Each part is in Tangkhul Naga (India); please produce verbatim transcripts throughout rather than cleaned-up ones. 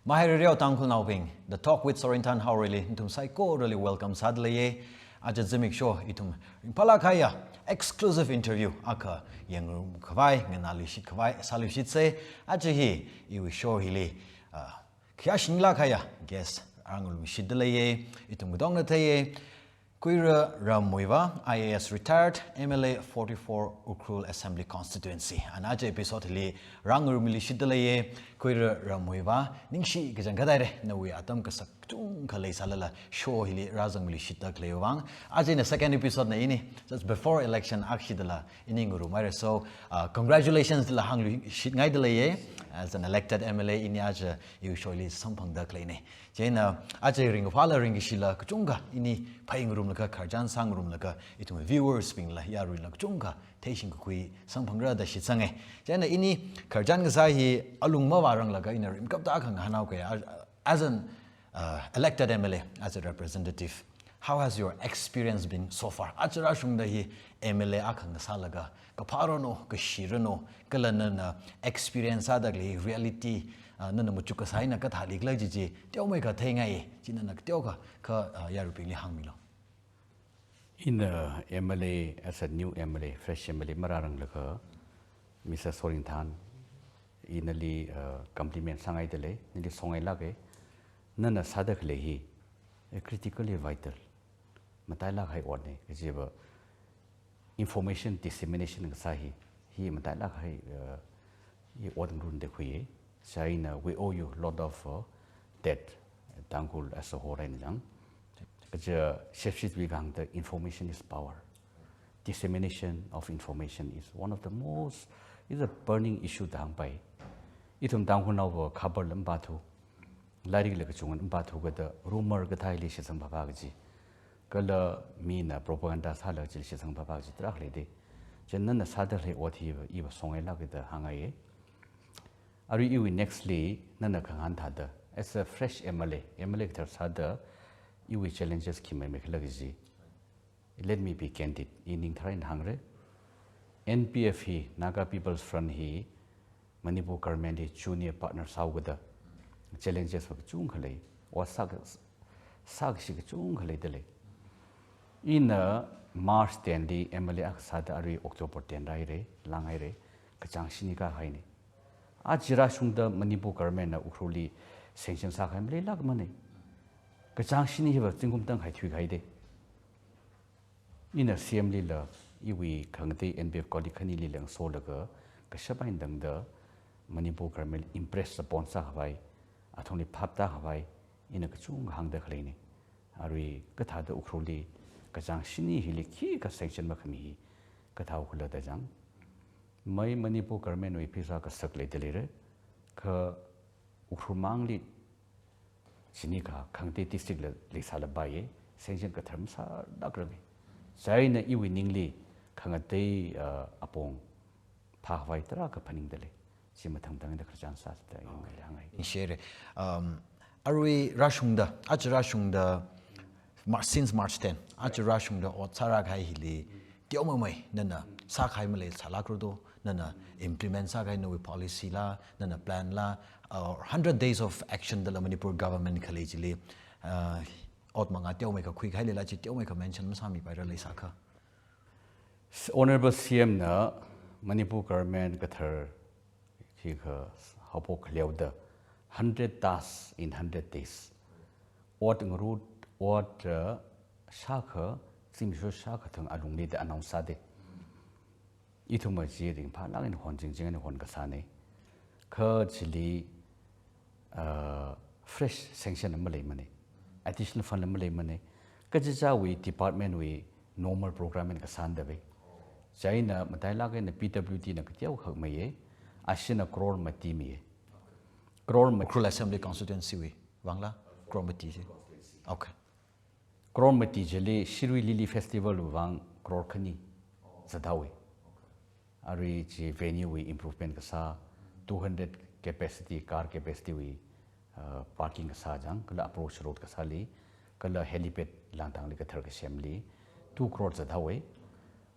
Mahairareo Tangkhulnaobing, The Talk with Sorinthan Haorili nathum saikorali welcome sāda leiye. Aja zimiksho ithum ringphālāk kahaiya exclusive interview akha yangngarum khavai, nganāluishit khavai sāluishitse. Aja hi iwui show hili, ah, khayāshinglāk kahaiya guest rāngarumshitda leiye. Ithum katongna theiye. Khuira Rammuivah, I A S retired, M L A forty-four Ukhrul Assembly Constituency. Ana aja episode hili rāngarumluishitda leiye. Khuira Rammuivah, ningshi kachangkhat haire, nawui atam kasak kachungkha leisālala show hili rāzangluishitda khaleiwui vang. Aja ina second episode na ini, just before election akhashidala ini ngarumhaire. So, uh, congratulations la hāngluishitngaida leiye. As an elected M L A, ini aja iwui show hili samphangda khaleine. Chieina aja ringkaphāla ringkashila kachungkha ini phāngarumlaga, khararchan sāngarumlaga, ithum viewers bingla yaruila kachungkha theishingkakhui samphangra da shitsange. Chieina ini khararchan kasā hi alung mavāranglaga ina ringkapta akha ngahānhaoke. As, as an, uh, elected M L A, as a representative, how has your experience been so far? Aja rāshungda hi M L A akha ngasālaga, kaphā rano, kashi rano, kala nana experience sāda khalei reality, ah, nana machuk kasā eina kathālikhala chi chi teomeikha theingai, chi nana teokha, kha, ah, yaruibingli hāngmilu. Ina M L A, as a new M L A, fresh M L A marāranglaga, Mister Sorinthan, ina nali, uh, compliment sāngaida lei, nali songailāke. Nana sāda khalei hi, eh, critically vital, matailāk kahai otne, kajiva information dissemination kasā hi, hi matailāk kahai, uh, hi ot ngarumda khuiye. Chieina we owe you lot of, uh, debt, Tangkhul as a whole eina jang. Kaja Shepshitwui kahāngda information is power. Dissemination of information is one of the most, is a burning issue da hāngpai. Ithum Tangkhulnaova khabarla mapāthu, lairikla kachungana mapāthu kajida rumor kathāli shitsang phāphā kaji, kala mina propaganda sālaga chili shitsang phāphā kaji tarākha leide. Chieina nana sāda khalei ot hiva iva songailāke da hāngngaiye. Arui iwui next li nana khangahān thāda, as a fresh M L A, M L A kathar sāda iwui challenges khi maimeikhala kaji. Let me be candid, i ning tharan hāngre. N P F hi, Naga People's Front hi, Manipur government hi junior partner sāhaokida challenges va kachungkha lei, ot sā, sākashi kachungkha leida lei. Ina March ten li M L A akha sāda arui October ten rāhaire, lānghaire, kachāng shini kāhaine. Aja rāshungda Manipur government na Ukhrulli sanction sākahai maleilākmane. Kachāng shini hiva zingkum tangkhai thuihaide. Ina C M lila, iwui khangatei N P F colleague khanilila ngasolaga, kashap eina tangda Manipur government impress upon sākhavai, athumli phap tākhavai, ina kachungkha hāngda khaleine. Arui kathāda Ukhrulli kachāng shini hili khikha sanction makhami hi kathāhao khala da jang. Mai Manipur government wui pheisā kasak leida leire, kha Ukhrul mangli chini kha khangatei district la leisālapai ye, sanction kathar masālākrange. Chieina iwui ningli khangatei, uh, apong phākhavai tarākha phaningda lei. Chi mathang mathangda khararchan sāsāda yanglaga hāngngai. Share. Um, arui rāshungda, aja rāshungda, Mar-, since March ten, aja rāshungda ot sārākahai hili, teomeimei nana sākahai maleisālākrado, nana implement sākahai nawui policy la, nana plan la, or hundred days of action dala Manipur government khalei chili, uh, ot mangā teomeikha khuikahai leila chi teomeikha mention masāmipaira leisākha. Honorable C M na Manipur government kathar khikha haophok khaleoda hundred tasks in hundred days. Ot ngarut, ot, uh, shākha, zimiksho shākha thang alungli da announce sāde. Ithumva chi ringphālāk eina hon, chingching eina hon kasāne. Kha chili, uh, fresh sanction la maleimane. Additional fund la maleimane. Kachichāwui department wui normal program eina kasāna da ve. Chieina matailāk eina P W D na kateokha meiye. Ashina crore mati miye. Crore mati. Ukhrul Assembly Constituency wui vangla crore mati chi. Okay. Crore mati chili Shirui Lily Festival wui vang crore khani zathaowe. Arui chi venue wui improvement kasā, two hundred capacity, car capacity wui, uh, parking kasā jang, kala approach road kasāli, kala helipad Langtangli kathar kasemli, two crore zathaowe.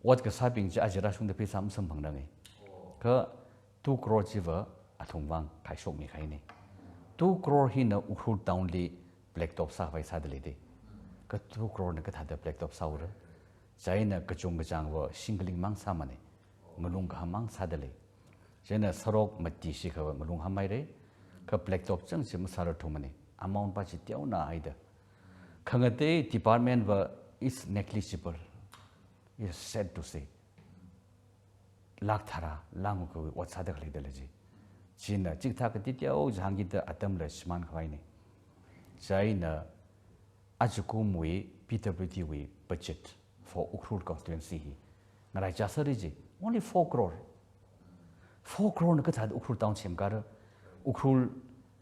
Ot kasābing chi aja rāshungda pheisā masamphangrange. Kha two crore chiva athumwui vang khaishokmi kahaine. Two crore hina Ukhrul town li blacktop sākhavai sāda lei de. Kha two crore na kathāda blacktop sāura? Chieina kachungkachāngva shingkaling mang sāmane. Ngalung kaham mang sāda lei. Chieina sorok mati shikhava ngalung hamhaira. Kha blacktop chang chi masāra thumane. Amount pa chi teonahaida. Khangatei department va is negligible. It's sad to say. Lakh tharā, lakh ngukha ot sāda khalei da lei chi. China chikathā kati teo jangkida atamla shimānkhavaine. Chieina ajakumwui P W D wui budget for Ukhrul constituency hi ngaraichā sāra chi, only four crore. Four crore na kathāda Ukhrul town semkara? Ukhrul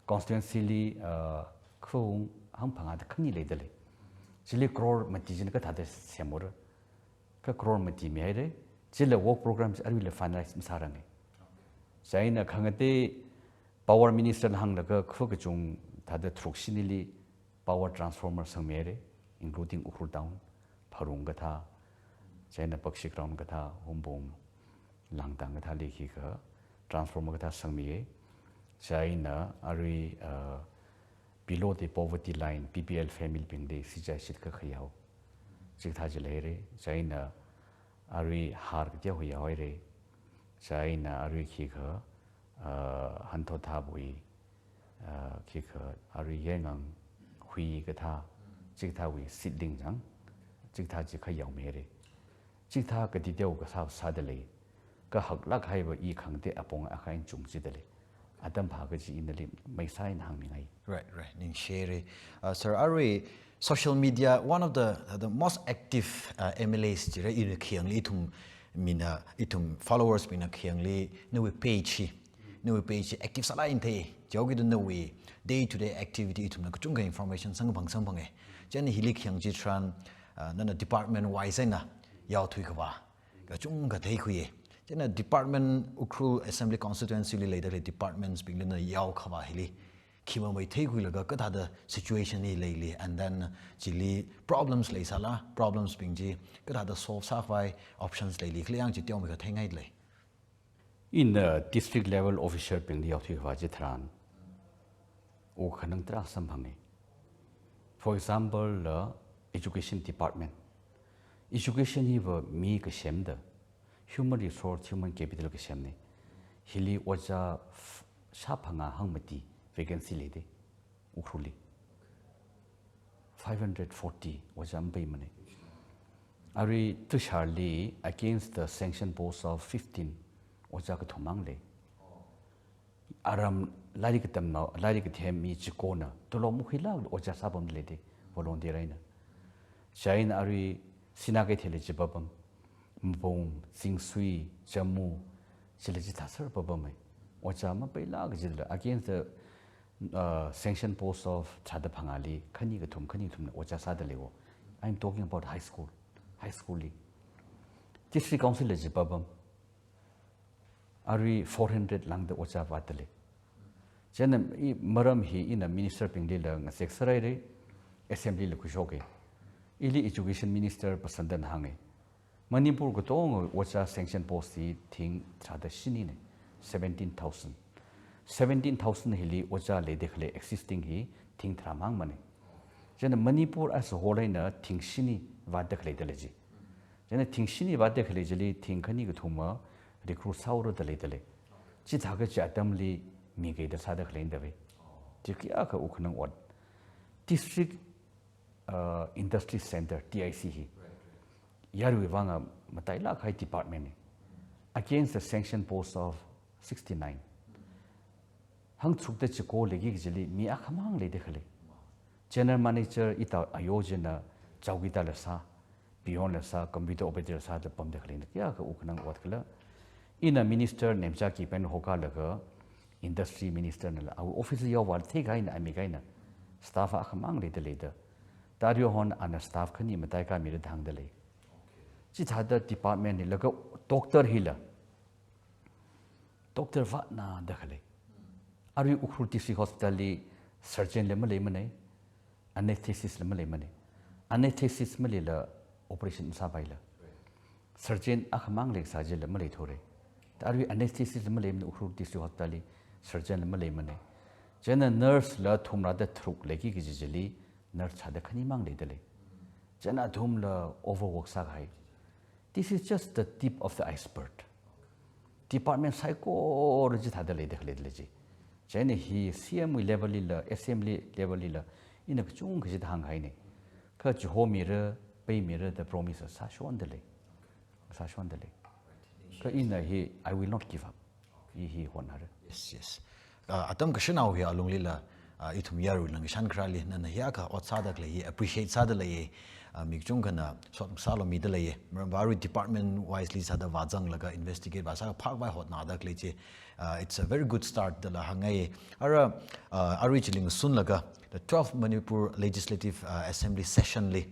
constituency li, uh, khung hangphangāda khani leida lei. Chili crore mati china kathāda semura? Kha crore mati mihaira. Chila work program chi aruila finalize masārange. Chieina khangatei power minister la hānglaga kha kachung thāda tharuk shinili power transformer sangmihaira, including Ukhrul town, Pharung kathā, chieina Bakshi ground kathā, Hungpung, Langtang kathāli khikha transformer kathā sangmiya. Chieina arui, uh, below the poverty line, B P L family bingli sichai shitkha khayao chikathā chi leira. Chieina arui har kateo khayao haira. Chieina arui khikha, uh, hanthothabui, uh, khikha arui yengang hui kathā, chikathāwui seedling chang, chikathā chi khayao mihaira. Chikathā kati teo kasā sāda lei. Kha haklāk kahaiva i khangatei apong akha eina chungchida lei. Atam phā kaji ina li maisā eina hāngmingai. Right, right. Ningshihaira. Uh, sir, arui social media, one of the, the most active, uh, M L As chira ina khayangli ithum mina, ithum followers mina khayangli nawui page hi, nawui page hi active sālāk eina thei. Chihaokida nawui day to day activity ithumna kachungkha information samkaphang samphanga. Chieina hili khayang chitharan, uh, nana department wise eina yaothuikhavā kachungkha theikhuiya. Chieina department Ukhrul Assembly Constituency li leida khalei departments bingli nana yaokhavā hili khi mamei theikhuilaga kathāda situation hi leili, and then chili problems leisāla, problems bing chi kathāda solve sākhavai options leili, khalayang chi teomeikha theingaida lei. Ina district level official bingli yaothuikhavā chitharan wukhanang tarākha samphange. For example, la education department. Education hiva mi kasemda, human resource, human capital kasemne. Hili ojā f-, shāphangā hangmati vacancy leide, Ukhrulli. Five hundred forty ojā mapeimane. Arui Tusharli against the sanction post of fifteen ojā kathum mang lei. Aram lairik katamnao, lairik kathem mi chikona tolop makhuilākla ojā sāpamda leide, volunteer eina. Chieina arui Sinakeithei li chi papam, Mabung, Zingsui, Jammu, chila chithāser papamai. Ojā mapeilāk kajila against the, uh, sanction post of tharāda phangāli khani kathum, khani kathumna ojā sāda leiwo. I'm talking about high school, high school li. District Council la chi papam, arui four hundred lāngda ojā vātda lei. Chieina i maram hi ina minister binglila ngazek sāhaira, assembly la khuishoka. Ili education minister Basantana hānga, Manipur katonga ojā sanction post hi thing tharāda shinine, seventeen thousand. Seventeen thousand hili ojā leida khalei existing hi thing tharā mangmane. Chieina Manipur as a whole eina thing shini vātda khalei da lei chi. Chieina thing shini vātda khalei chili thing khani kathuma recruit sāhaora da leida lei. Chithākha chi atamli mi kaida sāda khaleina da ve. Chi kayākha wukhanang ot. District, uh, Industry Center, D I C hi yarui vanga matailāk kahai department ne. Against the sanction post of sixty-nine. Hangchukda chiko leiki kajili mi akhamang leida khalei. General manager ita ayo china chowkidar la sā, peon la sā, computer operator la sāda pamda khaleina kayākha wukhanang ot khala. Ina minister Nemcha Kipen hokalaga industry minister nala awui office yaovāla theikahaina, amikahaina. Staff akhamang leida leida. Tariu hon ana staff khani mataikā mira thangda lei. Chithāda department hi laga doctor hila, doctor vātnada khalei. Arui Ukhrul District Hospital li surgeon la maleimane, anesthetist la maleimane. Anesthetist maleila operation masāpaila. Surgeon akhamang leisā chila maleithura. Tariu anesthetist la maleimane Ukhrul District Hospital li, surgeon la maleimane. Chieina nurse la thumrada tharuk leiki kaji chili nurse sāda khanimang leidalei. Chieina athumla overwork sākahai. This is just the tip of the iceberg. Department saikora chithāda leida khaleidalei chi. Chieina hi C M wui level lila, assembly level lila, ina kachungkha chithāda hāngkahaina. Kha chihomira, peimira da promise sāshondalei. Sāshondalei. Kha ina hi, I will not give up. I hi hotnara. Yes, yes. Uh, atam kashanao hi alunglila, uh, ithum yaruiwui ngashan kharāli, nana hiyākha ot sāda khalei hi appreciate sāda leiya. Uh, mi kachungkhana sot sālu mida leiya. Maramva arui department wise li sāda vāzanglaga investigate vāsā phākhavai hotnada khalei chi. Uh, it's a very good start dala hāngngai. Ara, uh, arui chili ngasunlaga, the twelfth Manipur Legislative, uh, Assembly session li,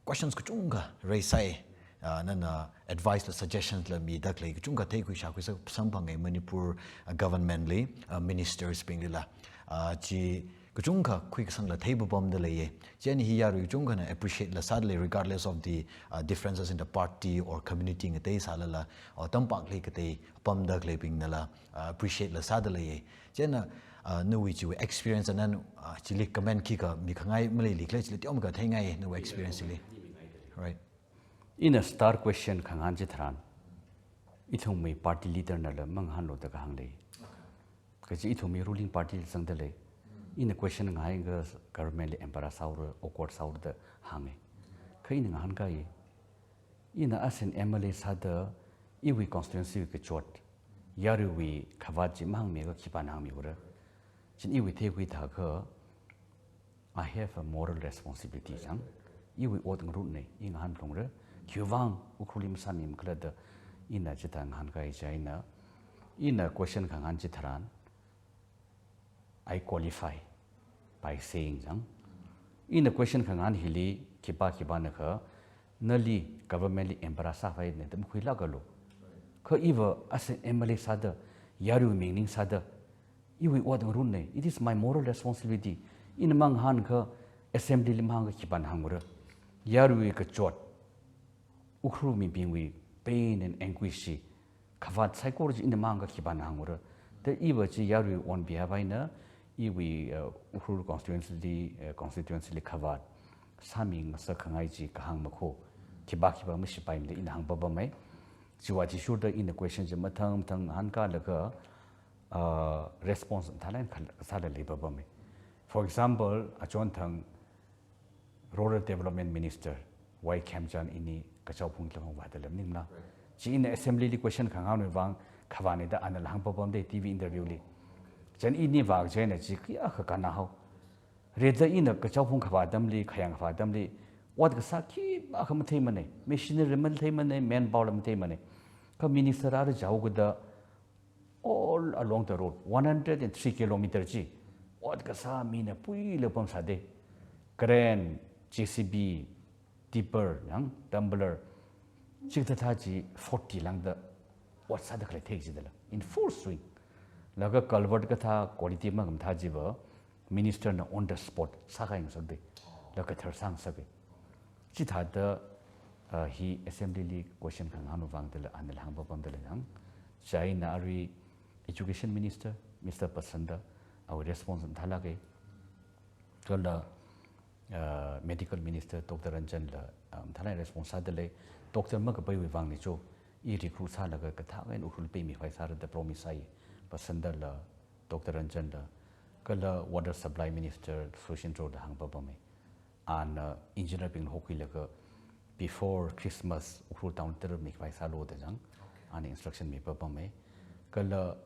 questions kachungkha raise sāi, uh, nana advice la suggestions la mida khalei kachungkha theikhui shākhui sā samphangai Manipur, uh, government li, uh, ministers binglila. Uh, chi kachungkha khuikasangla theipapamda leiya. Chieina hi yarui kachungkhana appreciate la sādalei regardless of the, uh, differences in the party or community ngatei sālala, or tampakli katei pamda khaleibingnala, uh, appreciate la sāda leiya. Chieina, uh, nawui chiwui experience anan, uh, chili comment khikha mikhangai maleili khalei chili teomeikha theingai nawui experience chili. Right. Ina star question khangahān chitharan, ithumwui party leader nala mangahānlu da kahāng lei. Kaji ithumwui ruling party li zangdalei. Ina question ngahai kha government li embarrass sāura, awkward sāura da hānga. Kha ina ngahānkahai, ina as an M L A sāda, iwui constituency wui kachot, yaruiwui khavāt chi mahāngmiakha khipāna hāngmiura. Chieina iwui theikhui thākha, I have a moral responsibility chang. Iwui ot ngarutna, i ngahānphalungra. Khiwuivang Ukhrulli masāmimakhala da ina chithā ngahānkahai chieina, ina question khangahān chitharan, I qualify by saying chang. Ina question khangahān hili khipā khipānakha, nali government li embarrass sākhavai na da makhuilākalu. Kha iva as an M L A sāda, yaruiwui ming ningsāda, iwui ot ngarutna, it is my moral responsibility. Ina mangahānkha assembly li mahāngkha khipāna hāngra. Yaruiwui kachot, Ukhrul mibingwui pain and anguish chi, khavāt saikora chi ina mahāngkha khipāna hāngra. Da iva chi yaruiwui on behalf eina, iwui, uh, Ukhrul constituency li, uh, constituency li khavāt sāmingasak khangai chi kahāng makho, khipā khipā mashipaimana da ina hāngpapamma. Chiwui athishurda ina question chi mathang mathang ngahānkālaga, uh, response mathālāk eina kha-, sāla leipapamma. For example, achonthang Rural Development Minister Y Khemchand ini Kachao Phung Lamphang vāda lei maningla. Right. Chi ina assembly li question khangahānwui vang khavātna da anala hāngpapamda T V interview li. Chieina ini vā chieina chi kayākha kannahao. Rida ina Kachao Phung khavā atamli, Khayang khavā atamli, ot kasā khipākha matheimana, machinery matheimana, manpower matheimana. Kha minister ara jaokada all along the road, one hundred and three kilometer chi, ot kasā mina puilaga pamsāda. Crane, J C B, tipper, yang, tumbler, chikathā thā chi forty lāngda ot sāda khalei thei jidala, in full swing. Laga culvert kathā quality mangamathā chiva, minister na on the spot sākhangasakda, laga kathar sāngasaka. Chithāda, uh, hi assembly li question khangahānwui vang dala, anala hāngpapamda lei yang. Chieina arui Education Minister, Mister Basanta, awui response mathālāka. Kala, uh, Medical Minister Doctor Ranjan la, uh, mathālāk eina response sādalei. Doctor makapaiwui vangna cho, i recruit sālaga kathākha eina Ukhrul peimikhavai sāra da promise sāi. Basanta la, Doctor Ranjan la, kala Water Supply Minister Sushendro da hāngpapamma. Ana engineer bing hokhuilaga before Christmas Ukhrul town tarapmikhavai sālu da chang. Ana instruction mipapamma. Kala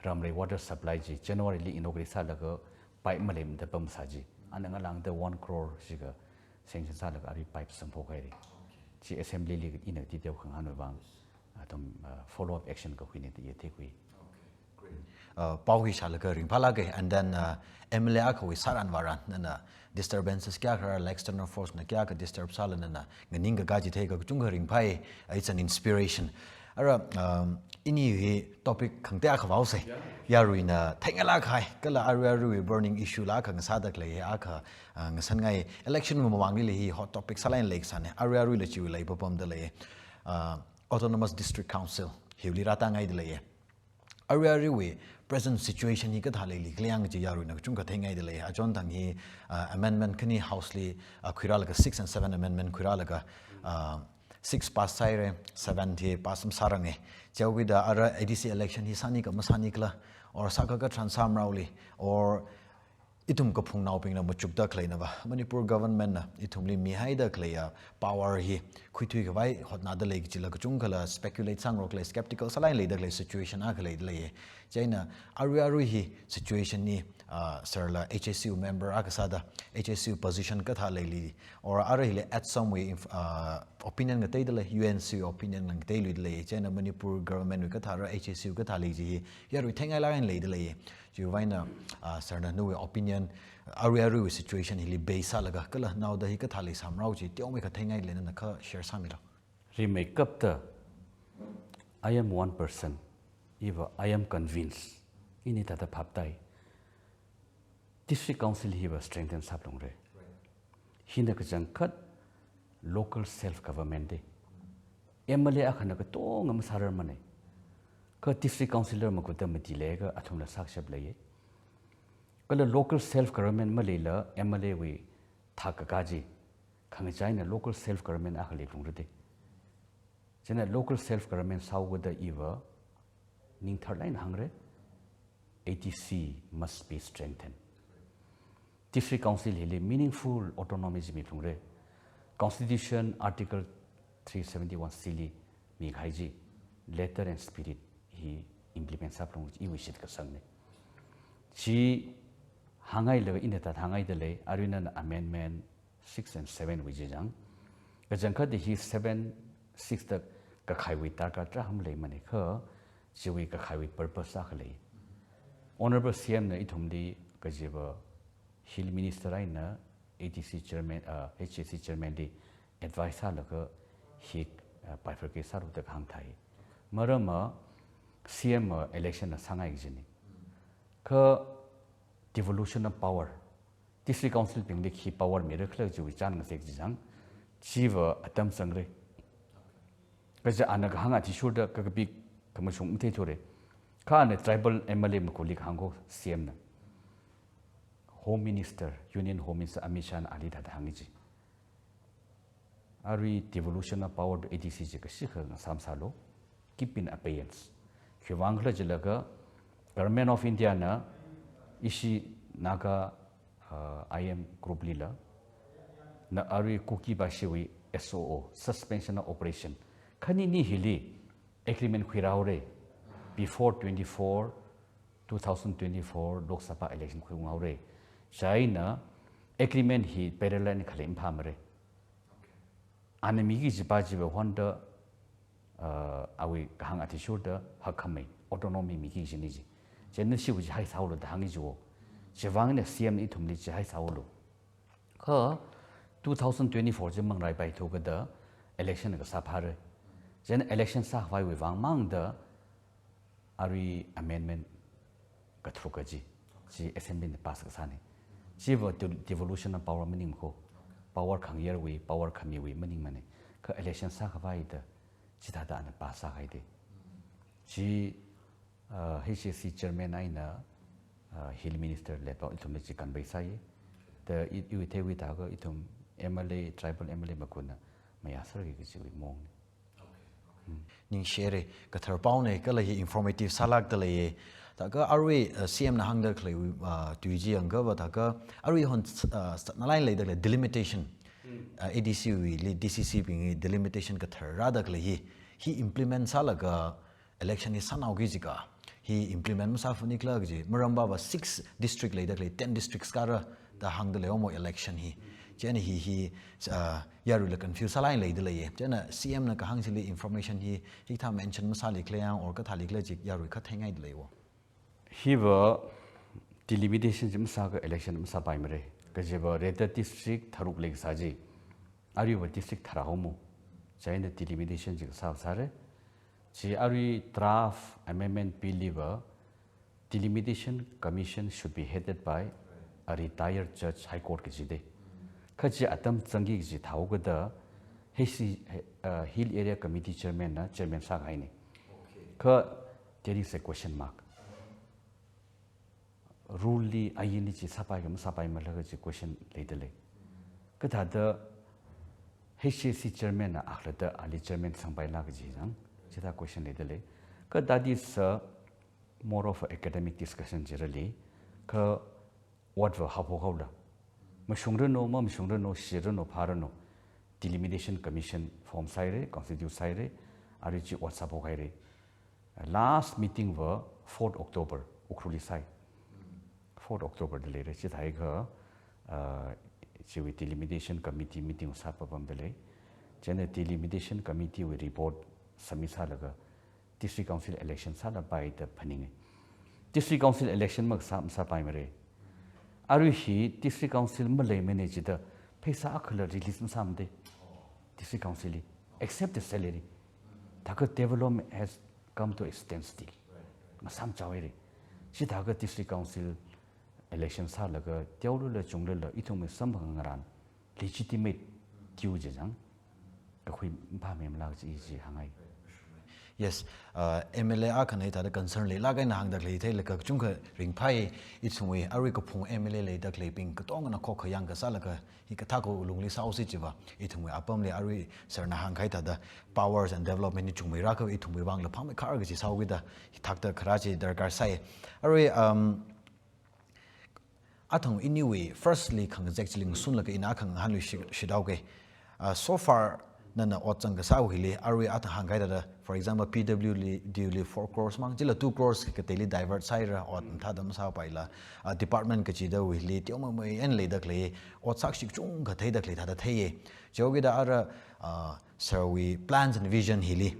Ramrei water supply chi January li inaugurate sālaga pipe maleimada pamsā chi, ana ngalāngda one crore shikha sanction sālaga arui pipe samphok haira. Chi assembly li ina detail khangahānwui vang, atam, uh, follow up action kakhuina da i theikhui. Uh, pao hi shālaga ringphālāka, and then, uh, M L A akhawui sāran vāran, nana disturbances kayākha rālaga external force na kayākha disturb sālaga nana nganingkakā chi theikha kachungkha ringphāi, uh, it's an inspiration. Ara, um, ini hi topic khangatei akha vāosei. Yeah. Yaruina theingailāk kahai, kala arui aruiwui burning issue la akha ngasāda khalei hi akha, uh, ngasangai. Election mamangli hi hot topic sālāk eina leisāna. Arui aruila chiwui leipapamda lei. Uh, Autonomous District Council hiwuili rātāngaida lei. Arui aruiwui present situation hi kathā leili khala yang chi yaruina kachungkha theingaidalei. Achon thang hi, uh, amendment khani House li, uh, khuirālaga six and seven amendment khuirālaga, uh, six pass sāhaira, seven hi pass masāranga. Chiwuivang ara A D C election hi sāni kala masāni khala, or sākha katharan sāmara li, or ithum kaphungnaobingna machukda khaleina va, Manipur government na ithumli mihaida khaleiya power hi khuithui khavai hotnadalei kachila kachungkhala speculate sāngarok lei, skeptical sālāk eina leida khalei situation akha leidalei. Chieina arui arui hi situation hi, ah, sir la H S U member akha sāda H S U position kathā leili, or arui hili ATSUM wui inf-, ah, opinion ngateidalei, U N C opinion ngateiluidalei. Chieina Manipur government wui kathāra, H S U kathā lei chi hi yarui theingailāk eina leidalei. Chiwuivang eina, ah, sir na nawui opinion, arui aruiwui situation hili base sālaga kala naoda hi kathā leisāmara chi teomeikha theingailei, nana kha share sāmilu. Rimeikapta, I am one person, iva I am convinced, ini tata phaptai. District Council hiva strengthen sāphalungra. Hina kachangkhat local self government de. M L A akhana katonga masārarmana. Kha district councillor makhuda mati leiakha athumla sākashap leiya. Kala local self government maleila M L A wui thak kakā chi, khangachaina local self government akha leiphalungra de. Chieina local self government sāhaokada iva ningtharlāk eina hāngra, A D C must be strengthened. District Council hili meaningful autonomy chi miphalungra. Constitution Article three seventy-one C li mikahai chi, letter and spirit hi implement sāphalungra, iwui shitkasangna. Chi hāngngailāk eina tata hāngngaidalei, aruina amendment six and seven wui chi chang. Kachangkhat hi seven, six da kakhaiwui darkar tarākha maleimana kha, chiwui kakhaiwui purpose akha lei. Honorable C M na ithumli kajiva Hill Minister eina A D C Chairman, ah, H A C Chairman li advice sālaga hi, ah, bifurcate sālu da hāngthai. Maramva C M va election na sāngai kajina. Kha devolution of power, District Council bingli khi power mira khala chiwui chān ngasek chi chang, chiva atam zangra. Kaja ana kahāng athishurda kakapik khamashung matheithura. Kha ana tribal M L A makhuli kahāng ko C M na. Home Minister, Union Home Minister Amit Shah na ali tata hāngi chi. Arui devolution of power to A D C chi kashikha ngasā masālu, keep in abeyance. Khiwuivang khala jilaga Government of India na ishi Naga, uh, I M group lila, na arui Kuki Bashiwui S O O, suspension of operation, khanini hili agreement khuirāhaora, before twenty-four, two thousand twenty-four Lok Sabha election khuiunghaora. Chieina agreement hi parallel eina khalei maphāmara. Ana miki kajipa chiwui honda, uh, awui kahāng athishurda hakkhamei, autonomy miki kajina chi. Chieina chiwui chi haisāhaolu da hāngi chiwo. Chiwuivang eina C M na ithumli chi haisāhaolu. Kha two thousand twenty-four chi mangraipaithu kada election kasā phāra. Chieina election sākhavaiwui vang mangda arui amendment katharuk kaji, chi assembly na pass kasāna. Chiva de-, devolution of power maningmana ko. Power khangayarwui, power khamiwui maningmana. Kha election sākhavaida chithāda ana pass sāhaida. Chi, uh, H A C chairman eina, uh, Hill Minister leipao ithumli chi convey sāya. Da i, iwui theiwui thākha ithum M L A, tribal M L A makhuna mayāserki kajiwui maongna. Ningshire, kathar paona kala hi informative sālākdalei. Thākha arui, uh, C M na hāngda khalei, uh, tui chi yangkha va thākha arui hon, uh, s-, nalain leida khalei delimitation. Uh, A D C wuili D C C bingwui delimitation kathar rāda khalei hi, hi implement sālaga election hi sānao kaji kha, hi implement masāphalungnikhala kaji, maramva va six district leida khalei, ten districts kara da hāngdalei omo election hi. Chieina hi, hi, ah, yaruila confuse sālāk eina leidalei. Chieina C M na kahāng chili information hi, hikathā mention masālikhala yang or kathālikhala chi yarui kha theingaidalei wo. Hiva delimitation chi masākha election masāpaimara. Kajiva reta district tharuk leikasā chi, aruiva district tharā haomo. Chieina delimitation chi kasā sāra. Chi arui draft amendment bill liva, delimitation commission should be headed by a retired judge, High Court kaji de. Kha chi atam zangki kaji thāhaokada, H C, uh, Hill Area Committee Chairman na chairman sākahaina. Kha there is a question mark. rule li, ainli chi sāpai ka masāpaimala kaji question leidalei. Kathāda H A C chairman na akhalatta ali chairman sangpaila kaji jang, chithā question leidalei. Kathāda this, uh, more of a academic discussion jirali, kha what va haophok haola. Mashungranu, mamashungranu, shiranu, pharanu, Delimitation Commission form sāhaira, constitute sāhaira, arui chi ot sāphok haira. Last meeting va fourth October, Ukhrulli sāi. Fourth October da leira, chithākha, uh, chiwui Delimitation Committee meeting sāpapamdalei. Chieina Delimitation Committee wui report submit sālaga District Council election sālapai da phaninga. District Council election makasā masāpaimara. Arui hi District Council maleimana jida pheisā akhala release masāmada District Council li, except the salary. Thākha development has come to a standstill. Masāmachao haira. Chithākha District Council election sālaga teolala chunglala ithumwui samphang ngarān legitimate due chi jang kakhui maphāmeimala chi chi hāngngai. Yes, uh, M L A akhana hithāda concern leilāk eina hāngda khalei theilaga kachungkha ringphai. Ithumwui arui kaphung M L A leida khaleibing katongana khokkha yangkasālaga hikathā lungli sāhaosi chiva, ithumwui apamli arui sir na hāngkahai thāda powers and development hi chungmeirākha ithumwui vangla phāmeikharā kaji sāhaokida hithāda kharā chi darkar sāi. Arui, um, athang iniwui firstly khangazek chili ngasunlaga ina khangahānlui shi-, shidaoke. Uh, so far nana ot zangkasā hili, arui athang hāngkahai thāda, for example, P W D li four crores mang, chila two crores kateili divert sāhaira, ot thāda masāpaila, uh, department kachida wuili teomeimei eina leida khalei, ot sākashik chungkha theida khalei thāda theiya. Chihaokida ara, uh, sir wui plans and vision hili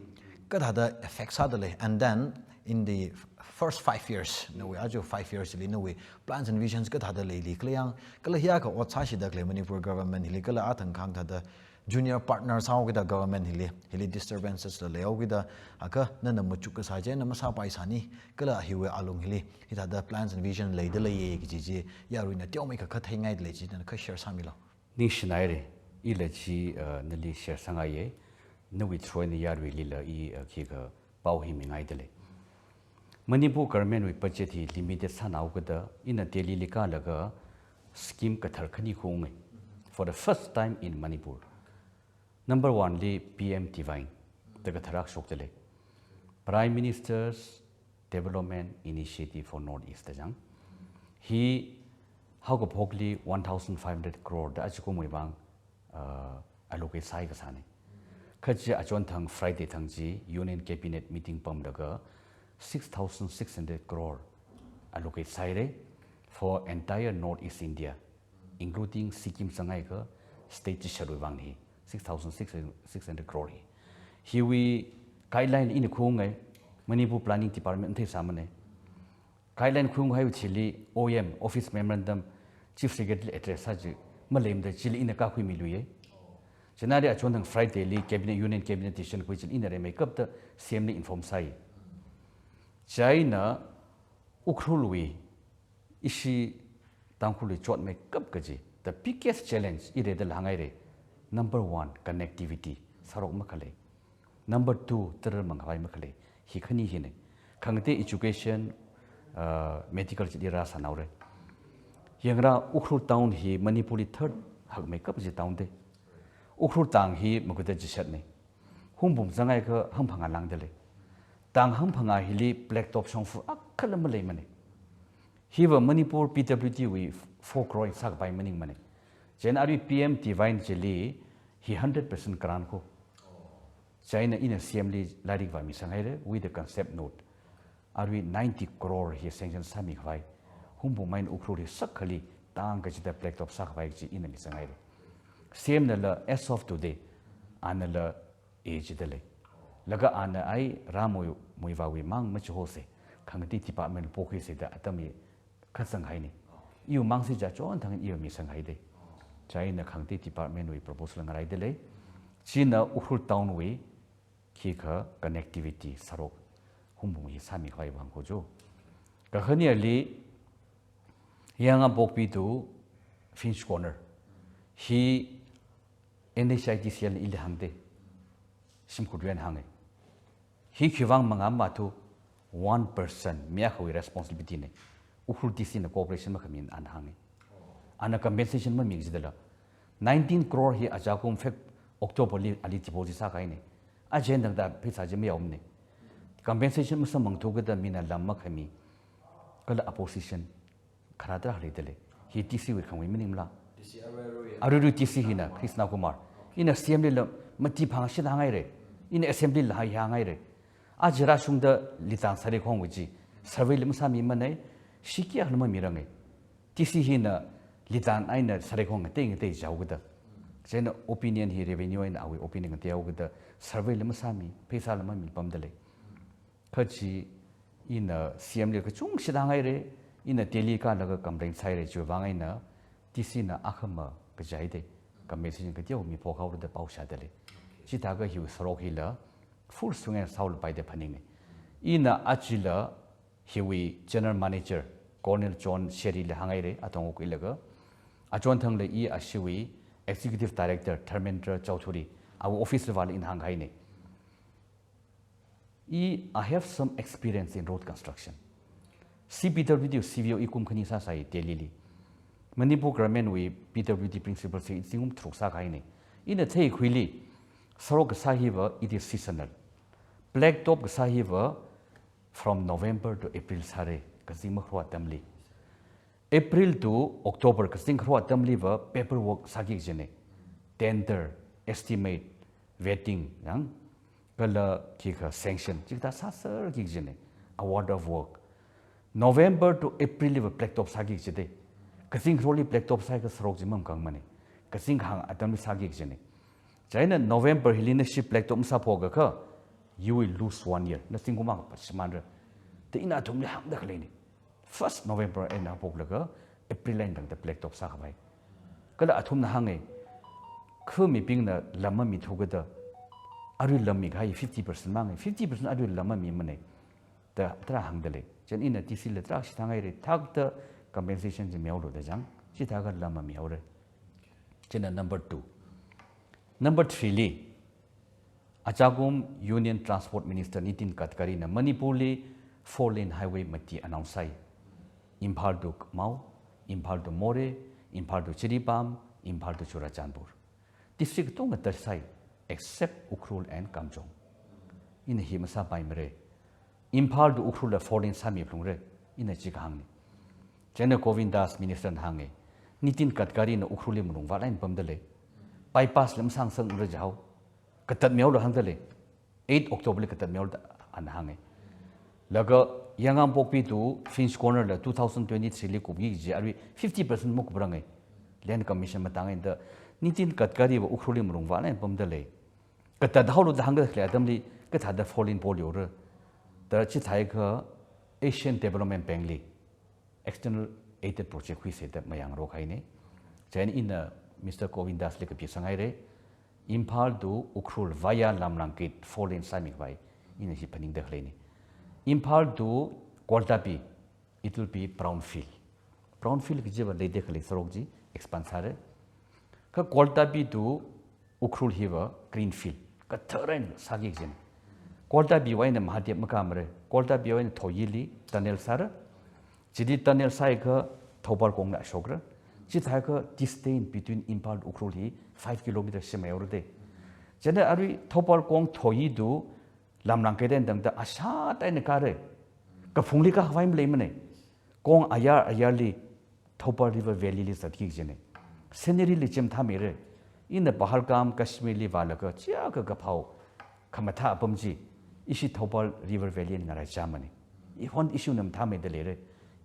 kathāda effect sādalei. And then in the first five years, nawui aja five years li nawui plans and visions kathāda leili khala yang, kala hiyākha ot sāshida khalei Manipur government hili kala athang kahāng thāda junior partner sāhaokida government hili, hili disturbances la leihaokida, akha nana machuk kasā chi eina masāpaisāni, kala hiwui alung hili hithāda plans and vision leidaleiya kaji chi yaruina teomeikha kha theingaidalei chi nana kha share sāmilu. Ningshina haira, ila chi, uh, nali share sāngaiya, nawui through eina yaruilila i, uh, khikha pao hi mingaidalei. Manipur government wui budget hi limited sāhaokida, ina Delhi li kālaga scheme kathar khani khaungai. For the first time in Manipur. Number one li P M Divine, da katharak shokdalei. Prime Minister's Development Initiative for North East da jang. Hi haokaphokli one thousand five hundred crore da achikumwui vang, uh, allocate sāhai kasāna. Kha chi achonthang Friday thang chi Union Cabinet meeting pamlaga six thousand six hundred crore allocate sāhaira for entire North East India, including Sikkim zangakha state chishatwui vang hi, six thousand six hundred crore hi. Hiwui guideline ina khaungai, Manipur Planning Department theisāmana. Guideline khaunghaiwui thili O M, Office Memorandum, Chief Secretary address sā chi maleimada chili ina kakhuimiluiya. Chieina arui achonthang Friday li Cabinet, Union Cabinet decision khui chili ina rimeikapta C M li inform sāi. Chieina Ukhrulwui ishi Tangkhulwui chotmeikap kaji, the biggest challenge i rida lānghaira. Number one, connectivity, sārok makhalei. Number two, tara mangkhavai makhalei. Hi khani hina. Khangatei education, uh, medical chili rāsānaora. Yangra Ukhrul town hi Manipur li third hakmeikap kaji town da. Ukhrul tang hi maguda chishatna. Hungpung zangakha hangphangā lāngdalei. Tang hangphangā hili blacktop shongfa akhala maleimana. Hiva Manipur P W D wui four crore sākapai maningmana. Chieina arui P M Divine chili hi hundred percent grant kho. Chieina ina C M li lairik vāmisanghaira with the concept note. Arui ninety crore hi sanction sāmikhavai. Hungpung main Ukhrul hi sakhali tang kachida blacktop sākhavai chi ina misanghaira. C M nala as of today, anala A chidalei. Laga ana ai rāmui, muivāwui mang machihosa. Khangatei department pokhuisa da atam hi khatsanghaina. Iwui mangsi ja chonthang iwui misanghaida. Chieina khangatei department wui proposal ngaraidalei. China Ukhrul town wui khikha connectivity sārok hungpung hi sāmikhavai vang kho jo. Kakhane ali Yaingangpokpi to Finch Corner. Hi N H I D C L ili hāngda. Shimkhurwui eina hānga. Hi khiwuivang mangā mathu one person mi akhawui responsibility na. Ukhrul D C na cooperation makhamin ana hānge. Ana compensation mami jidala. Nineteen crore hi ajakum Feb October li ali deposit sākahaine. Aja eina tangda pheisā chi mayaomane. Compensation masamphangthu kajida mina lam makhami. Kala opposition kharā tarākha leidalei. Hi D C wui khangwui maningmala. D C arui arui. Arui arui D C hina Krishna Kumar. Ina C M lila mati phangshit hānghaire. Ina assembly la hai hānghaire. Aja rāshungda Litan Sareikhongwui chi survey la masāmimanei. Shikya la mamirange. D C hina Litan eina Sareikhong ngatei ngatei jihaokida. Chieina opinion hi revenue eina awui opinion ngateihaokida survey la masāmi, pheisā la mamipamdalei. Kha chi ina C M li kachungkha shit hānghaire, ina Delhi kālaga complain sāhaire, chiwui vang eina D C na akhama kajaide, compensation kateo miphok haora da pao shādalei. Chithākha hiwui sarok hila full swing eina sāhaolapai da phaninge. Ina ajala hiwui general manager Colonel John Sherry li hānghaire, atong khuilaga. Achonthangla i ashiwui executive director Dharmendra Chowdhury, awui office vāla ina hāngkahaine. I, I have some experience in road construction. C P W D, C V O i kum khani sāsai Delhi li. Manipur Government wui P W D principal sāi zingkum tharuk sākahaine. Ina theikhuili, sarok kasā hiva, it is seasonal. Blacktop kasā hiva, from November to April sāre, kazing makharā atamli. April to October kazing kharā atamliva paperwork sāki kajine. Tender, estimate, vetting, yang, kala khikha sanction, chikathā sāserki kajine. Award of work. November to April liva blacktop sāki kajide. Kazing kharāli blacktop sāakha sarok chi mamakangmane. Kazing kahāng atamli sāki kajine. Chieina November hili nashi blacktop masāphokakha, you will lose one year. Na zingkum akha pachimānra. Da ina athumli hāngda khaleine. First November eina phoklaga April eina tangda blacktop sākhavai. Kala athumna hānge, kha mibingna lam mamithu kajida, arui lam mikahai fifty percent mange, fifty percent arui lam mamimane. Da tarā hāngdalei. Chieina ina D C la tarā shit hānghaire, thakta compensation chi mihaolu da jang, chithākha lam mamihaore. Chieina number two. Number three li, ajakum Union Transport Minister Nitin Gadkari na Manipur li four lane highway mati announce sāi. Imphal to Mao, Imphal to Moreh, Imphal to Jiribam, Imphal to Churachandpur. District katonga touch sāi, except Ukhrul and Kamjong. Ina hi masāpaimare. Imphal to Ukhrul la four lane sāmiphalungre, ina chi kahāngni. Chieina Govind Das Minister na hānge, Nitin Gadkari na Ukhrul li malung vālāk eina pamdalei. Bypass la masāngasakra jihao. Katatmihaolu hāngdalei. Eight October li katatmihaolu da ana hānge. Laga Yaingangpokpi to Finch Corner la two thousand twenty-three li kupki kaji arui fifty percent makuprange. Land Commission matang eina da Nitin Gadkari va Ukhrul li malung vālāk eina pamdalei. Katathaolu da hāngkhalei atamli, kathāda four lane poluihaora. Da chithākha Asian Development Bank li external aided project khuise da mayāngarok haine. Chieina ina Mister Govind Das li kapisanghaire. Imphal to Ukhrul via Lamlang Gate four lane sāmikhavai, ina hi phaningda khaleine. Imphal to Gwaltabi, it will be brownfield. Brownfield kajiva leida khalei sarok chi expand sāre. Kha Gwaltabi to Ukhrul hiva greenfield. Kathar eina sāki kajine. Gwaltabi wui eina Mahadev makāmare. Gwaltabi wui eina Thoyee li tunnel sāra. Chili tunnel sāakha Thoubal kongna shokra. Chithākha distance between Imphal to Ukhrul hi five kilometer shimeihaora de. Chieina arui Thoubal kong Thoyee to Lamlang Gate eina tangda ashat eina kāre. Kaphungli kākhavai maleimane. Kong ayar ayarli Thoubal River Valley li zatki kajine. Scenery li chi mathāmeire. Ina Pahalgam, Kashmir li vālaga chiakha kaphao khamathā apam chi, ishi Thoubal River Valley eina ngaraichāmane. Ihon issue na mathāmeida leire.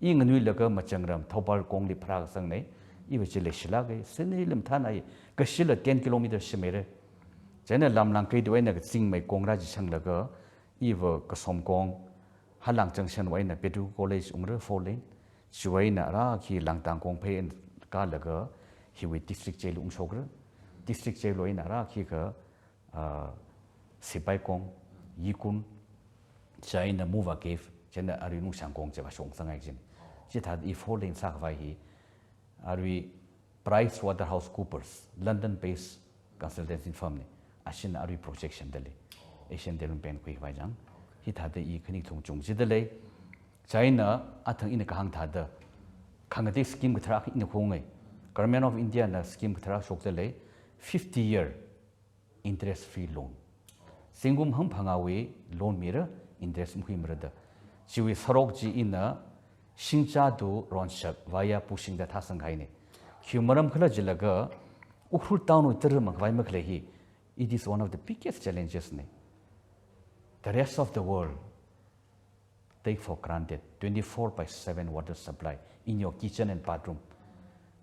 I nganuilaga Machangram Thoubal kongli pharākasangne. Iva chi leishilāke, scenery la mathānai, kashila ten kilometer shimeire. Chieina Lamlang Gate wui eina kazingmei kong rāchishanglaga, iva Kasom kong, Halang Junction wui eina Pettigrew College ungra four lane. Chiwui eina rākhi Langtang kong phei eina kālaga hiwui district jail ungshokra. District jail wui eina rākhikha, ah, Sipai kong, Yikun, chieina Muva Cave, chieina arui Nungshang kong chiva shoksangngai kajine. Chithāda i four lane sākhavai hi, arui Price Waterhouse Coopers, London based consultancy firm ne, ashina arui projection dalei. Asian Development Bank khuikhavai jang. Hithāda i khani kathum chungchida lei. China athang ina kahāng thāda, khangatei scheme kathara ina khuingai. Government of India na scheme kathara shokta lei, fifty year interest free loan. Zingkum hangphangāwui loan mira, interest makhuimara da. Chiwui sarok chi ina Shingcha to Ronshak via Pushing da thāsang kahaina. Khi maram khala jilaga, Ukhrul town wui tara makhavai makhalei hi, it is one of the biggest challenges na. The rest of the world take for granted twenty-four by seven water supply in your kitchen and bathroom.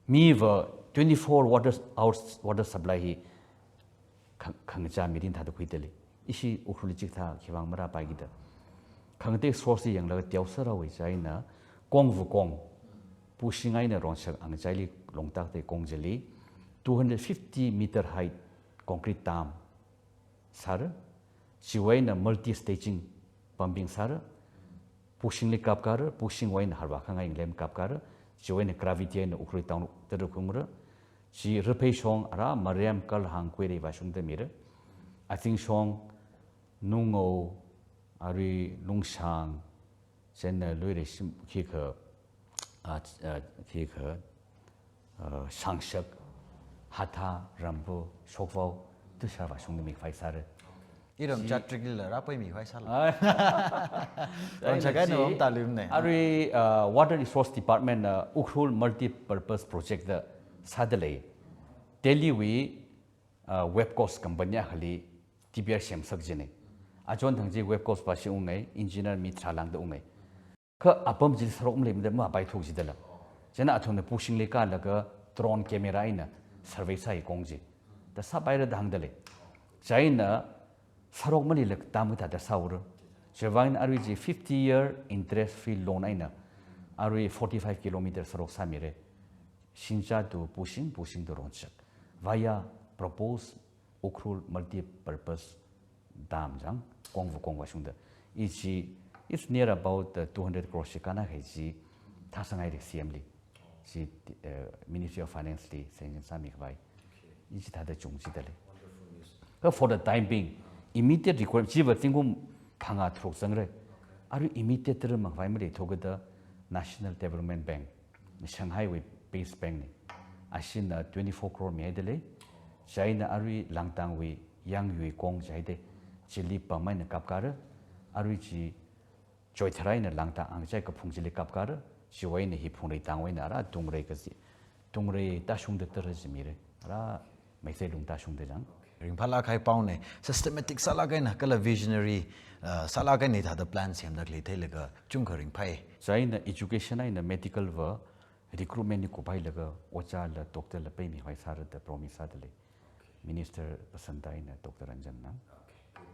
Miva twenty-four water hours water supply hi khang-, khangachā mirin thāda khuida lei. Ishi Ukhrul chikathā khiwuivang marāpaiki da. Khangatei source yanglaga teosāra wui china, Kongvu Kong, Pushing eina Ronshak angachaili longtak tei kong chili, two hundred fifty meter height concrete dam sāra, chiwui eina multi staging pumping sāra, Pushingli kapkara, Pushingwui eina Harva khangai lem kapkara, chiwui eina gravity eina Ukhrul town tara khuimara, chi Riphei shong ara Mariam Kalhang Kuirei vāshungda mira, Azing shong, Nungao, arui Lungshang, chieina Luirei shim khikha, ah, ah, khikha, ah, Shangshak, Hatha, Rambu, Shokvao, tushar vāshungda mikhavai sāra. Iram chi- Chatrikli la rāpai mikhavai sāla. Ai. Ronshak eina chi, wam talum ne. Arui, ah, Water Resource Department na Ukhrul Multi-Purpose Project da sāda lei. Delhi wui, ah, Webcos company akhali T P R semsak jina. Achon thang chi Webcos pa shi ungai, engineer mi tharā lāngda ungai. Kha apam chi sarok maleimada mapaithuk jidala. Chieina athumna Pushingli kālaga drone camera eina survey sāi kong chi. Da sāpaira da hāngda lei. Chieina sarok maleilāk dam kathāda sāura. Chiwuivang arui chi fifty year interest free loan eina arui forty-five kilometer sarok sāmira. Shingcha to Pushing, Pushing to Ronshak, via proposed Ukhrul multi-purpose dam chang, Kongvu Kong vāshungda. I chi, it's near about, uh, two hundred crores chi kānna kahai chi thāsang haira C M li. Chi, uh, Ministry of Finance li sanction sāmikhavai. I chi thāda chungchida lei. But for the time being, immediate requirement, chiva zingkum phangā tharuk zangra. Arui immediate tara makhavai maleithuakada National Development Bank, Shanghai wui base bank na. Ashina twenty-four crore mihaida lei. Chieina arui Langtang wui Yangyui Kong jihaida, chili pump eina kapkara, arui chi Choithar eina Langtang angachai kaphung chili kapkara, chiwui eina hi Phungrei tangwui eina ara Tungrei kaji. Tungrei tāshungda tara chi mira, ara Meitei lung tāshungda chang. Ringphālāk kahai pao na, systematic sālāk eina, kala visionary, uh, sālāk eina thāda plan semda khalei theilaga chungkha ringphāi. Chieina education eina medical va recruitment ni kuphailaga, ojā la, doctor la paimikhavai sāra da promise sāda lei. Minister Basanta eina Doctor Ranjan na.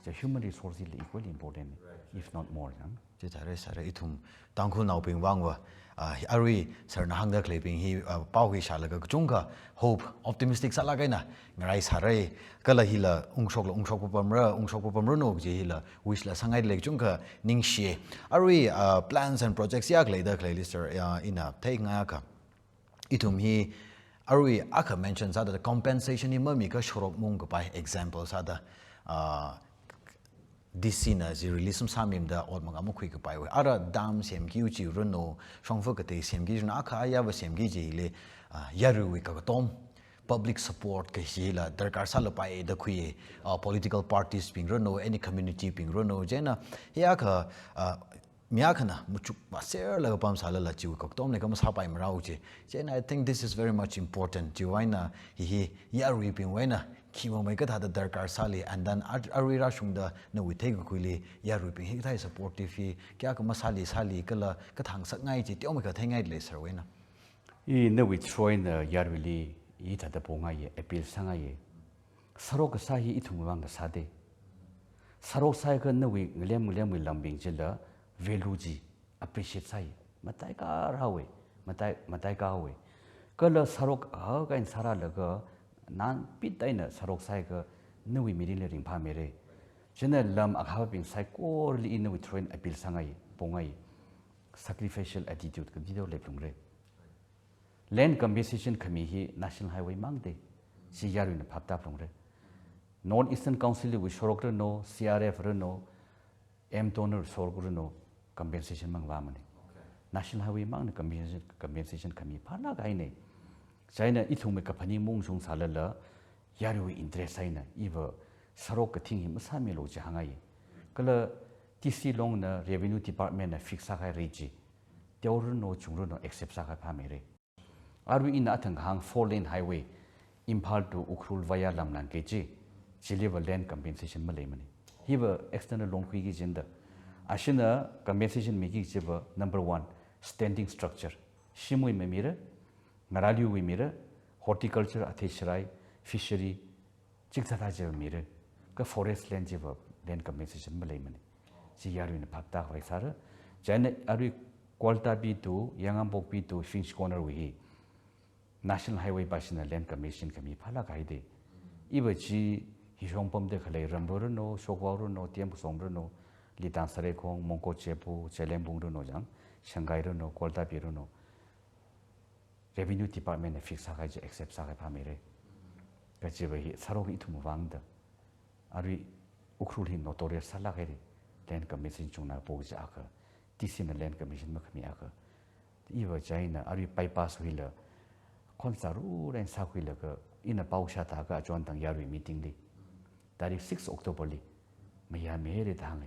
Chi human resource li equally important, if not more, chang. Chithāra sāra ithum Tangkhulnaobing vangva, ah, arui sir na hāngda khaleibing hi, ah, pao hi shālaga kachungkha hope, optimistic sālāk eina ngarai sāra, kala hila ungshokla ungshok papamra, ungshok papamranu kaji hila wish la sāngaida lei, kachungkha ningshi. Arui, ah, plans and projects ya khalei da khalei list, ah, ina theingaiakha. Ithum hi arui akha mention sāda compensation hi mamikha shorok mung kapai example sāda, ah, D C na chi release masāmimada ot mangā makhui kapaiwui. Ara dam semki u chi ranu, shongfa katei semki ranu, akha ayava semki chili, ah, yaruiwui kakatom, public support kachila darkar sālapai da khui, ah, political parties bing ranu, any community bing ranu, chieina, hi akha, ah, mi akhana machuk maserlaga pamsālala chiwui kakatomli kha masāpaimarao chi. Chieina I think this is very much important. Chiwui eina hi hi yaruibingwui eina khi mamei kathāda darkar sāli, and then ar-, arui rāshungda nawui theikakhuili yaruibing hikathā supportive hi kayākha masāli sāli kala kathāngasakngai chi teomeikha theingaida lei sir wui eina. I nawui through eina yaruili hithāda pongaiya, appeal sāngaiya. Sarok kasā hi ithumwui vang kasā de. Sarok sāakha nawui ngalem ngalemwui lambing chila value chi appreciate sāi. Mataikā rāhaowa, matai, mataikā haowa. Kala sarok hak eina sārālaga nang pit eina sarok sāakha nawui mirinli ringphāmira. Chieina lam akhāvabing saikorali nawui through eina appeal sāngai, pongai. Sacrificial attitude kaji do leiphalungra. Land compensation khami hi National Highway mang de, chi yaruina phap tāphalungra. North Eastern Council wui shorok ranu, C R F ranu, M Donor shorok ranu, compensation mang vāmana. National Highway mangna compensation, compensation khami phālāk kahaina. Chieina ithumwui kaphaning maungshung sālala, yaruiwui interest eina, iva sarok kathing hi masāmilu chi hāngngai. Kala T C Longna Revenue Department na fix sākahai rate chi, teoruno chungruno accept sākahai phāmeira. Arui ina athang kahāng four lane highway, Imphal to Ukhrul via Lamlang kaji, chiliva land compensation maleimana. Hiva external loan khuiki kajina. Ashina compensation miki kajiva number one, standing structure. Shimwui mamira, ngarāliwui mira, horticulture, athei sharai, fishery, chikathā chiva mira, kha forest land chiva land compensation maleimana. Chi yaruina phaptākhavai sāra. Chieina arui Gwaltabi to, Yangambokpi to, Finch Corner wui hi National Highway pāshina land compensation khami phālāk kahaida. Iva chi hishong pamda khalei Rambur runo, Shokvao runo, T M Kusong runo, Litan Sarekhong, Mongkot Chepu, Chelembung runo jang, Shangai runo, Gwaltabi runo, Revenue Department na fix sākahai chi accept sākahai phāmeira. Kajiva hi sarok hi ithum vangda. Arui Ukhrul hi notorious sālāk haira. Land compensation chungna po kaji akha. T C na land compensation makhami akha. Iva chieina arui bypass wui la khon sāru ren sākhuilaga ina pao shātākha achon tang yarui meeting li. Tarik six October li mayāmihaira da hānga.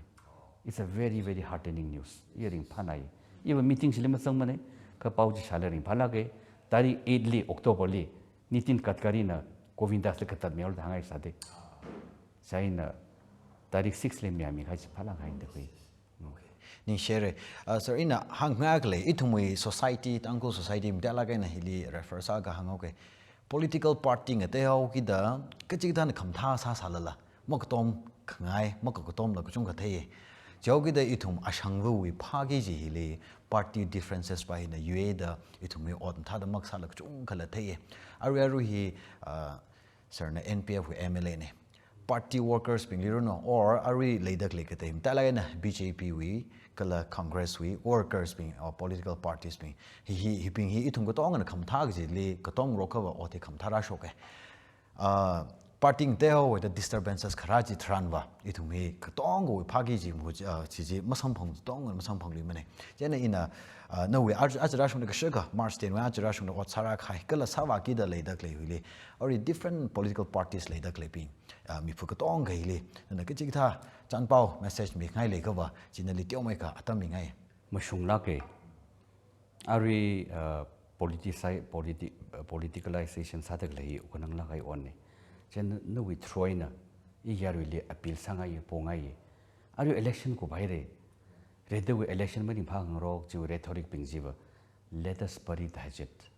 It's a very, very heartening news. I ringphānai. Iva meeting chili mazangmana, kha pao chi shāla ringphālāka. Tarik eight li, October li, Nitin Gadkari na Govindas li katatmihaolu da hāngai sāda. Chieina tarik six li mayāmikahai chi phālāk kahaina da khui. Ningshire. Uh, sir, ina hāngngai khalei, ithumwui society, Tangkhul society, mdalak eina hili refer sākahai hānghaoka. Political party ngateihaokida, kachikathāna khamathā sāsālala, makatom khangai, makakatomla kachungkha thei. Chihaokida ithum ashangvawui phāki kaji hili, party differences pa hina yuida, ithumwui ot mathāda makasāla kachungkhala thei. Arui arui hi, uh, sir na N P F wui M L A na. Party workers bingli runo, or arui leida khalei katei mdalak eina B J P wui, kala Congress wui, workers bing, or political parties bing. Hi, hi, hibing hi ithum katongana khamathā kajili, katongarok akhava ot hi khamathā rāshoka. Uh, party ngateihaoda disturbances kharā chitharanva, ithum hi katongawui phāki kaji mu, uh, chi chi masamphang, katongana masamphangluimana. Chieina ina, uh, nawui aja, aja rāshungda kashaka, March ten wui aja rāshungda ot sārākahai, kala sāvākida leida khalei hili, or different political parties leida khaleibing, uh, miphu katonga hili, nana kachikathā chānpao message mingai leiakhava, chi nali teomeikha atam mingai. Mashunglāka. Arui, uh, politici-, politi-, uh, politicalization sāda khalei hi ukhananglāk kahai otna. Chieina nawui through eina, i yaruili appeal sāngai, pongai. Arui election kuphaira. Redawui election maringphākhangarok, chiwui rhetoric bing chiva. Let us bury the hatchet.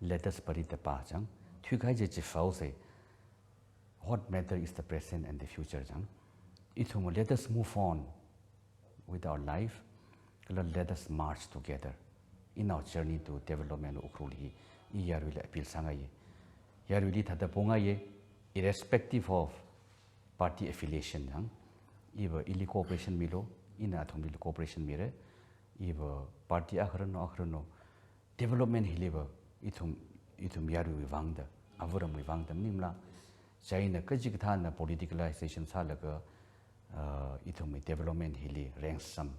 Let us bury the past, jang. Thuikahai chi chifa haosa. What matter is the present and the future, jang. Ithum, let us move on with our life, kala let us march together in our journey to development Ukhrul hi, i yaruili appeal sāngai. Yaruili thāda pongai, irrespective of party affiliation, jang. Iva ili cooperation milu, ina athumlila cooperation mira, iva party akha runo, akha runo, development hiliva ithum, ithum yaruiwui vangda, avāramwui vangda maningmala. Chieina kachikathāna politicalization sālaga, uh, ithumwui development hili rengsam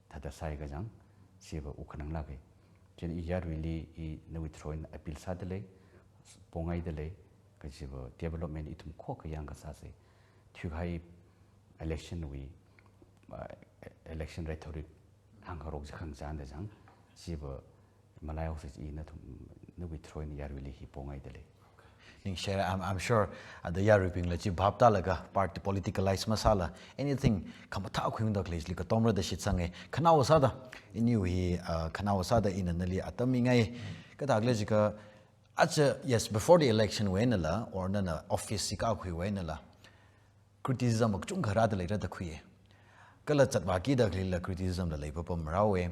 thāda sāhaiakha jang, chiva ukhananglāka. Chieina i yaruili i nawui through eina appeal sādalei, pongaidalei, kajiva development ithum khokkha yangkasāsa. Thuikahai election wui, uh, election rhetoric hāngkhangarok chi khangachānda jang, chiva malaihaosa chi ina thum, nawui through eina yaruili hi pongaidalei. Ningshire, I'm, I'm sure, uh, the yaruibingla chi bhap tālaga, party politicalize masāla, anything khamathā khuiungda khalei chili katomra da shitsanga. Khanaowa sāda, iniwui, uh, khanaowa sāda ina nali atam mingai. Kathākhala jiakha, aja, yes, before the election wui einala, or nana office chi kākhuiwui einala, criticism kachungkha rāda leira da khuiya. Kala zatvākida khaleila criticism la leipapam rāhaowa.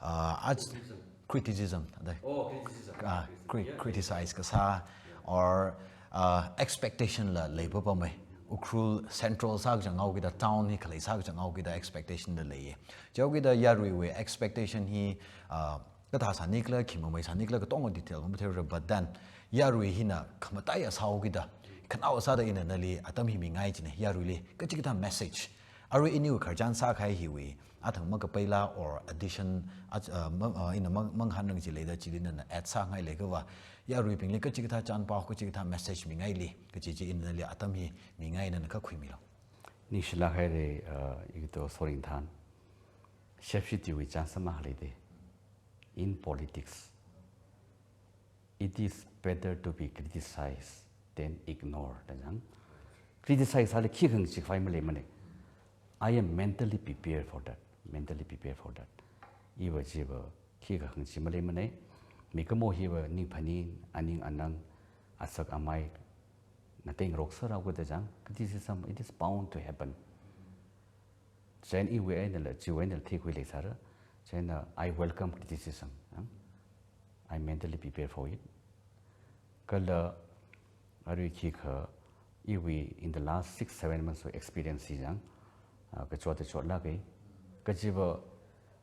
Uh, ach-, criticism. Criticism, ada. Oh, criticism. Ah, cri-, criticize kasā, or, uh, expectation la leipapama. Ukhrul central sākazanghaokida, town hi khalei sākazanghaokida expectation la leiya. Chihaokida yaruiwui expectation hi, uh, kathā sānikhala, khi mamei sānikhala, katonga detail mamatheira, but then, yarui hina khamataiya sāhaokida, khanaowa sāda ina nali atam hi mingai china, yaruili kachikathā message, Arui iniwui khararchan sākahai hiwui, athang makapaila or addition, at-, uh, mang-, uh, ina mang-, mangahānrang chi leida chili nana add sāngailei kava, yaruibingli kachikathā chānpao, kachikathā message mingaili, kachi chi ina nali atam hi mingai nana kakhuimilu. Ningshilāk haira, uh, Ito Sorinthang. Shepshi tiwui chānsam akha leida. In politics, it is better to be criticized than ignored, da jang. Criticize sāli khikha ngachee khavai maleimana. I am mentally prepared for that. Mentally prepared for that. Iva chiva khikha ngachee maleimana. Mikumo hiva ning phaning, aning anang, asak amai, ngateingarok sāra khuida jang. Criticism, it is bound to happen. Chieina iwui einala, chiwui einala theikhui leisāra. Chieina I welcome criticism. Yang. I mentally prepare for it. Kala arui khikha iwui in the last six, seven months of experience hi jang, ah, kachot kachotlāka. Kachiva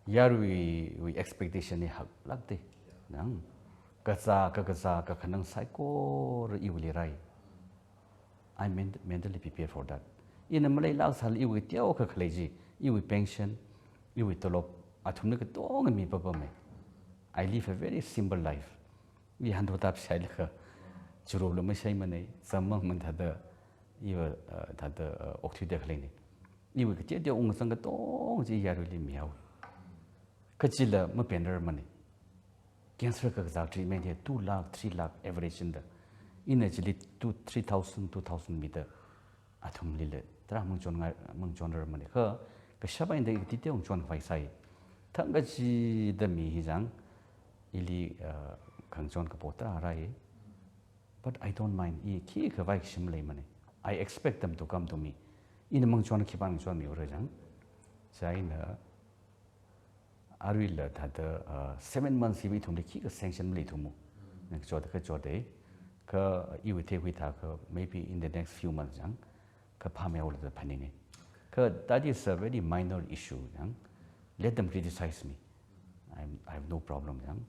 yaruiwui expectation hi haklākda. Yang. Kazā, kakazā, kakhanang saikora iwuili rāi. I ment-, mentally prepare for that. Ina maleilāk sālala iwui teokha khalei chi, iwui pension, iwui tolop, athumli katonga mipapama. I live a very simple life. I hanthotap shailaga, churupla mashaimana, zammang man thāda, iva, uh, thāda, uh, okthuida khaleina. Iwui kateoteo ungzang katonga chi yaruili mihaowa. Kachila mapenrarmana. Cancer kakazā treatment hi two lakh, three lakh average da. Ina chili two, three thousand, two thousand mida. Athumlila tarā mangachon ngai, mangachonrarmana. Kha, kashap eina da i katiteo ngachon khavai sai. Thangkachida mi hi jang, ili, uh, khangachon kapo tarā rāi. But I don't mind. I khikha vaikashi maleimana. I expect them to come to me. Ina mangachon khipāna ngachonmiura jang. Chieina aruila thāda, uh, seven months hiva ithumli khikha sanction maleithumu. Nang kachot kachotda. Kha iwui theikhui thākha maybe in the next few months jang, kha phāmeihaoda phaninga. Kha that is a very minor issue jang. Let them criticize me. I'm, I have no problem jang.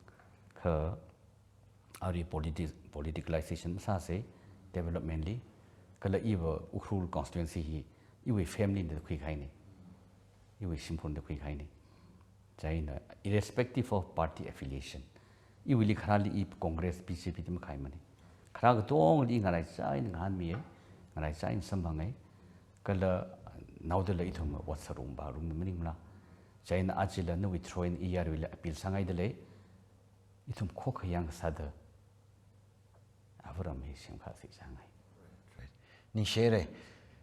Kha arui politi-, politicalization sāsa, development li, kala iva Ukhrul constituency hi, iwui family na khuikahaina, iwui shimkhurna khuikahaina. Chieina, irrespective of party affiliation, iwuili kharāli i Congress, B J P da makhaimana. Kharā katongli ngaraichā eina ngahānmiya, ngaraichā eina samphanga, kala naodala ithum ot sārumpa, rum maningla. Chieina achila nawui through eina i yaruili appeal sāngaidalei, ithum khokkha yāngsāda, avaram hi semkhuisa chāngai. Right. Ningshihaira,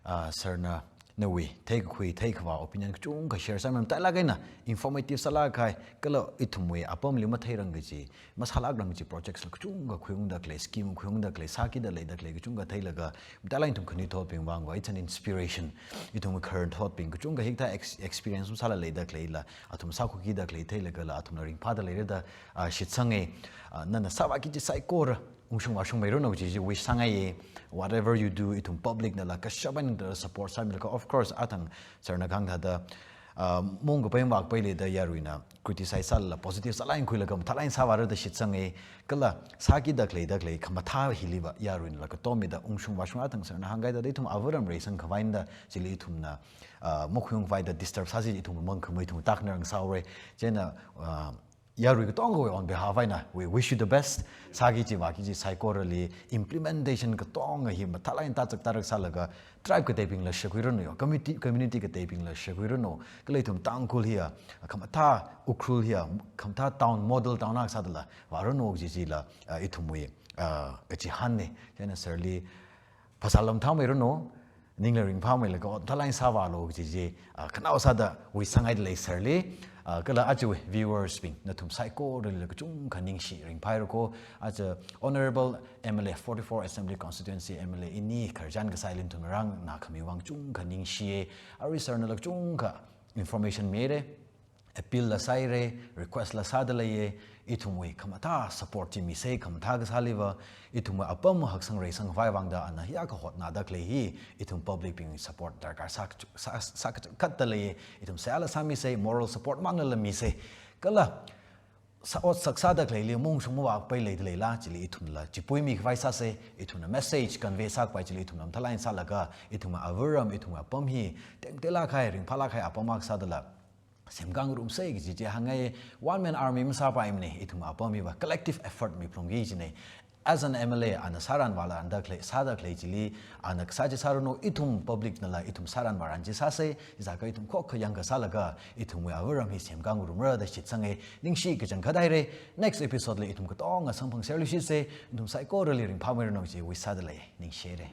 ah, sir na nawui theikakhui, theikhavā opinion kachungkha share sāmi, matailāk eina informative sālāk kahai, kala ithumwui apamli matheirang kaji, masālākrang kaji projects la kachungkha khuiungda khalei, scheme khuiungda khalei, sākida leida khalei kachungkha theilaga, matailāk ithum khanuithotbing vang va, it's an inspiration. Ithum khararthotbing kachungkha hikathā ex-, experience masāla leida khaleila, athum sākhokida khalei theilagala, athumla ringphāda leira da, ah, shitsanga, ah, nana sāvāki kaji saikora ungshung vāshungmeiranu kaji chi wish sāngaiya. Whatever you do, ithum public nala kashap eina support sāmilaga, of course, athang sir na kahāng thāda, ah, maungkapai mavākapai leida yaruina criticize sālala positive sālāk eina khuilaga mathālāk eina sāvāra da shitsanga. Kala sākida khalei da khalei khamathā hiliva yaruinala katom mida ungshung vāshung, athang sir na hāngkahai thāda ithum avaram reisang khavai eina da chili ithumna, ah, makhuiung khavai da disturb sāsi, ithum mang khamui ithum takna rang sāhaora. Chieina, ah, yarui katongawui on behalf eina, we wish you the best. Sāki kaji vāki kaji saikorali implementation katonga hi mathālāk eina tāchak tārak sālaga, tribe kateibingla shakhuiranu, community, community kateibingla shakhuiranu, kala ithum Tangkhul hiya, khamathā Ukhrul hiya, khamathā town, model town akha sādala vāranu kaji chila, ah, ithumwui, ah, kachihānna. Chieina sir li phasā lam thāmeiranu, ningla ringphāmeilaga ot mathālāk eina sāvālu kaji chi, ah, khanao sāda wish sāngaidalei sir li, ah, kala aja viewers bing, nathum saikoralila kachungkha ningshi ringphāhaira ko, aja Honourable M L A, forty-four Assembly Constituency M L A ini khararchan kasāli ithum rāngakhami vang kachungkha ningshiya, arui sir nala kachungkha information mihaira, appeal la sāhaira, request la sāda leiya, ithumwui khamathā support chi misa, khamathā kasāliva, ithumwui apam haksang reisang khavai vang da ana hiyākha hotnada khalei hi, ithum public bing support darkar sā, sā, sā, sākachangkhatda leiya, ithum seihāla sāmisa, moral support manglala misa. Kala, sa-, ot sāksāda khaleili mungshung mavāpai leida leila, chili ithumla chipuimi khavai sāsa, ithumna message convey sākapai chili ithumla mathālāk eina sālaga, ithumwui avaram, ithumwui apam hi tengtelāk kahai, ringphālāk kahai apam akha sādala semkāngarumsa kaji chi hāngngai. One man army masāpaimana, ithumwui apam hiva collective effort miphalungki kajina. As an M L A, ana sāran vāran da khalei, sāda khalei chili, ana kasā chi sāranu, ithum public nala ithum sāran vāran chi sāsa, chithākha ithum khokkha yangkasālaga, ithumwui avaram hi semkāngarumra da shitsanga. Ningshi kachangkhat haira. Next episode li ithum katonga samphangserluishitsa, nathum saikorali ringphāmeiranu kaji wish sāda lei. Ningshira.